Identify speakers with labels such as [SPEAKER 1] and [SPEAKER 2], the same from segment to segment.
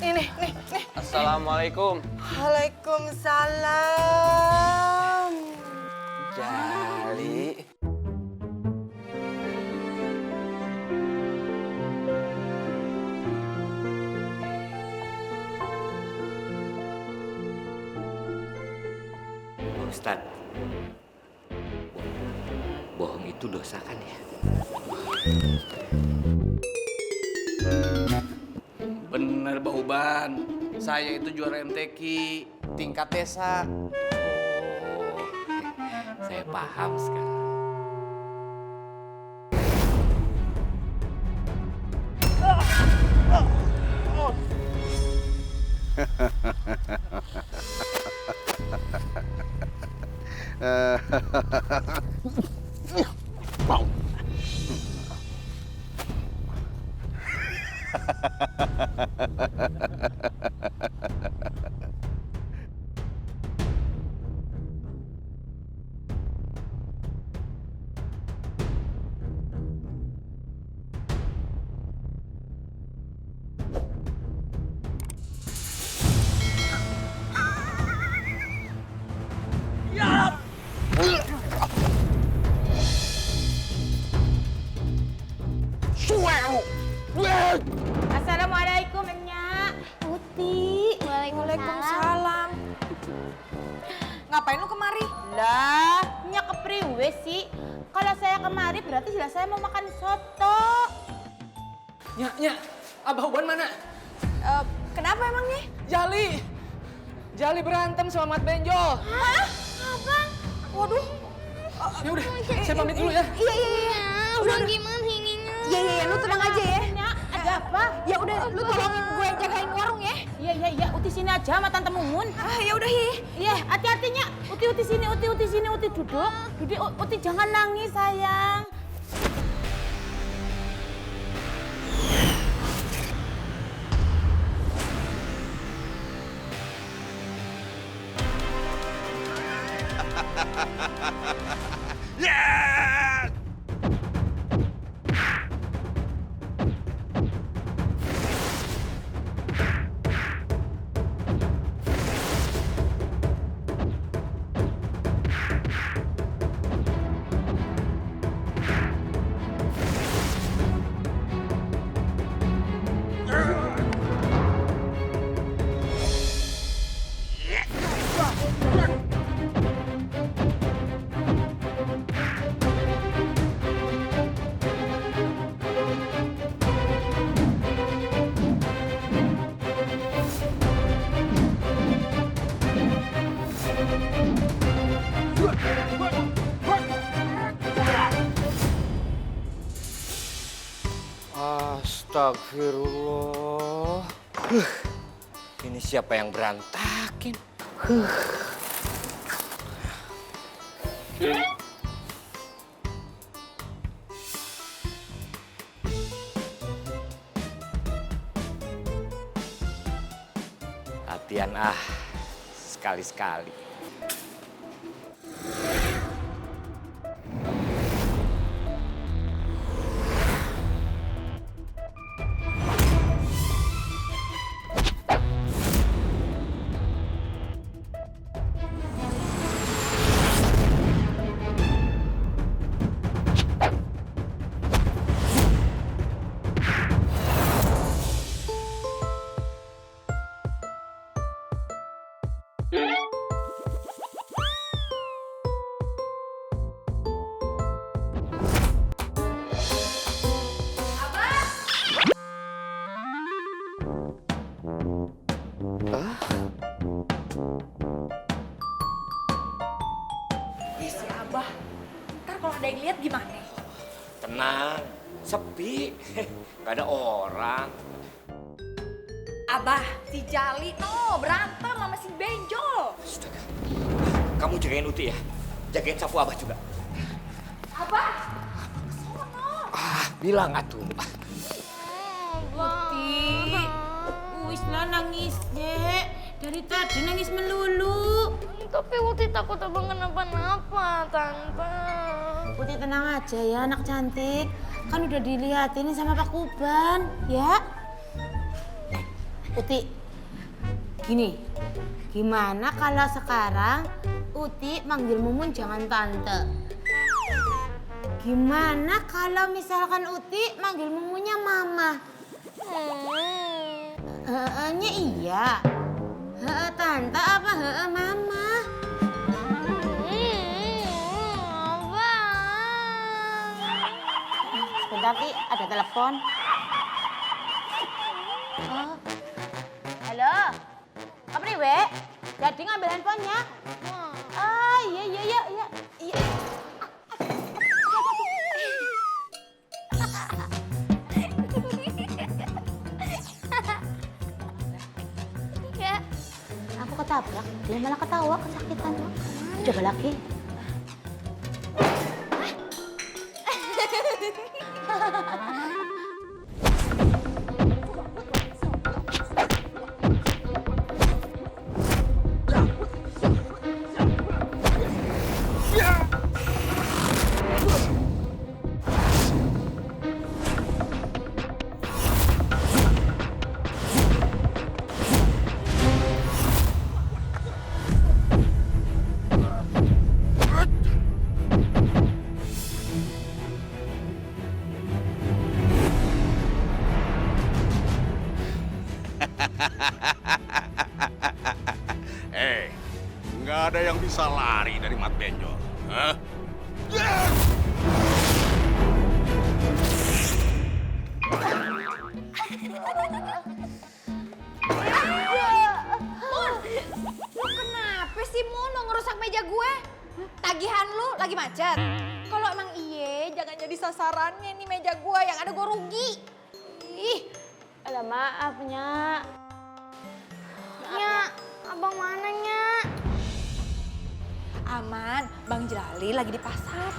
[SPEAKER 1] Nih.
[SPEAKER 2] Assalamualaikum.
[SPEAKER 1] Waalaikumsalam.
[SPEAKER 2] Jali.
[SPEAKER 3] Ustadz, bohong itu dosa kan ya?
[SPEAKER 4] Bener Bang Uban, saya itu juara MTQ tingkat desa.
[SPEAKER 3] Oh, saya paham sekarang.
[SPEAKER 5] Assalamualaikum, Enyak. Uti.
[SPEAKER 1] Waalaikumsalam. Ngapain lu kemari?
[SPEAKER 5] Lah, Enyak kepriwe sih? Kalau saya kemari berarti jelas saya mau makan soto.
[SPEAKER 4] Nyak, Abah Uban mana?
[SPEAKER 1] Kenapa emangnya?
[SPEAKER 4] Jali berantem sama Mat Benjol.
[SPEAKER 5] Hah? Abang?
[SPEAKER 1] Waduh.
[SPEAKER 4] Ya udah, saya pamit dulu ya.
[SPEAKER 1] Iya.
[SPEAKER 6] Udah gimana ininya?
[SPEAKER 1] Iya, lu tenang aja ya.
[SPEAKER 5] Enyak, ada apa?
[SPEAKER 1] Ya udah, lu tolongin gue jagain warung ya.
[SPEAKER 5] Iya, Uti sini aja sama Tante Mumun.
[SPEAKER 1] Ya udah, Hi.
[SPEAKER 5] Iya, hati-hati, Nyak. Uti sini, Uti sini, Uti duduk. Uti jangan nangis, sayang.
[SPEAKER 3] Astagfirullah. Ini siapa yang berantakin? Latihan sekali-sekali.
[SPEAKER 1] Si Abah. Ntar kalau ada yang lihat gimana?
[SPEAKER 3] Tenang, sepi. Gak ada orang.
[SPEAKER 1] Abah, si Jali berantem sama si Benjol.
[SPEAKER 3] Astaga. Kamu jagain Uti ya. Jagain sapu Abah juga.
[SPEAKER 1] Abah, sono.
[SPEAKER 3] Bilang atuh.
[SPEAKER 5] Uti, wis lah nangis, Dek. Dari tadi nangis melulu.
[SPEAKER 6] Tapi Uti takut abang kenapa-napa, Tante.
[SPEAKER 5] Uti tenang aja ya, anak cantik. Kan udah dilihatin sama Pak Kuban, ya? Uti, gini, gimana kalau sekarang Uti manggil Mumun jangan tante? Gimana kalau misalkan Uti manggil Mumunnya mama? Nya iya. Tante apa mama? Sebentar, Ti, ada telepon. Oh. Halo, apa nih, Wek? Jadi ngambil handphonenya? Ah, iya.
[SPEAKER 6] Ya.
[SPEAKER 5] Aku ketabrak, dia malah ketawa kesakitan. Coba lagi.
[SPEAKER 2] Nggak ada yang bisa lari dari Mat Benjol. Hah?
[SPEAKER 1] Lu kenapa sih Mun mau ngerusak meja gue? Tagihan lu lagi macet. Kalau emang iye, jangan jadi sasarannya nih meja gue yang ada gue rugi. Ih,
[SPEAKER 5] Alah, maaf, Nya.
[SPEAKER 6] Nya, abang mana, Nya?
[SPEAKER 1] aman. Bang Jelali lagi di pasar.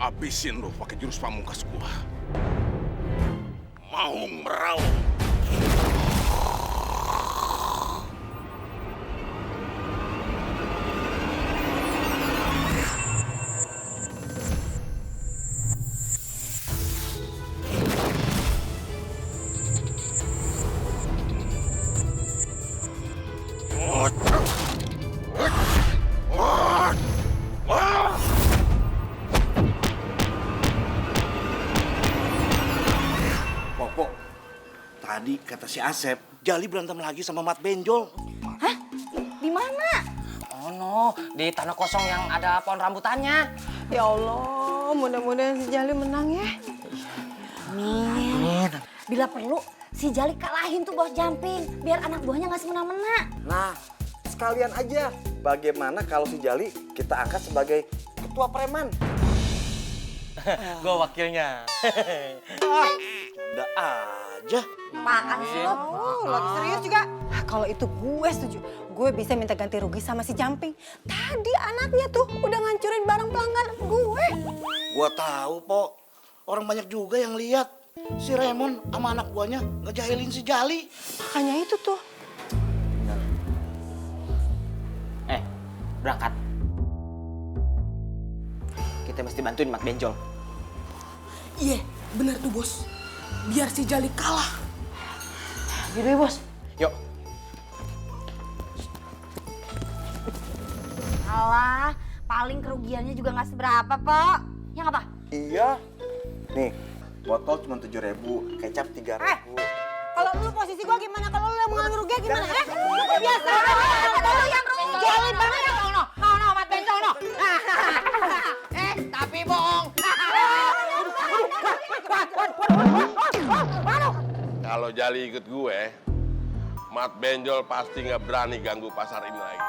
[SPEAKER 2] Habisin lo pakai jurus pamungkas gua. Mau meraung.
[SPEAKER 3] Tadi kata si Asep, Jali berantem lagi sama Mat Benjol.
[SPEAKER 1] Hah? Di mana?
[SPEAKER 7] Oh no, di tanah kosong yang ada pohon rambutannya.
[SPEAKER 8] Ya Allah, mudah-mudahan si Jali menang ya.
[SPEAKER 7] Amin.
[SPEAKER 1] Bila perlu, si Jali kalahin tuh bos Jamping. Biar anak buahnya nggak semena-mena.
[SPEAKER 9] Nah, sekalian aja. Bagaimana kalau si Jali kita angkat sebagai ketua preman?
[SPEAKER 7] Gue wakilnya.
[SPEAKER 3] Udah aja.
[SPEAKER 1] Apaan sih lo?
[SPEAKER 8] Lagi serius juga. Kalau itu gue setuju. Gue bisa minta ganti rugi sama si Jamping. Tadi anaknya tuh udah ngancurin barang pelanggan gue.
[SPEAKER 3] Gua tahu, Pok. Orang banyak juga yang lihat si Raymond sama anak buahnya ngejahilin si Jali.
[SPEAKER 8] Makanya itu tuh.
[SPEAKER 7] Berangkat. Kita mesti bantuin Mat Benjol.
[SPEAKER 8] Iya, bener tuh bos. Biar si Jali kalah.
[SPEAKER 7] Gitu ya bos. Yuk.
[SPEAKER 1] Alah, paling kerugiannya juga nggak seberapa, Pok. Yang apa?
[SPEAKER 9] Iya. Nih, botol cuma 7.000, kecap 3.000.
[SPEAKER 8] Kalau lu posisi gue gimana? Kalau lu yang mengalami rugi gimana? Lu biasa.
[SPEAKER 1] Kalau yang rugi.
[SPEAKER 8] Jali banget ya.
[SPEAKER 7] No, Mat Benjol no. Tapi bohong.
[SPEAKER 2] Kalau Jali ikut gue, Mat Benjol pasti nggak berani ganggu pasar ini lagi.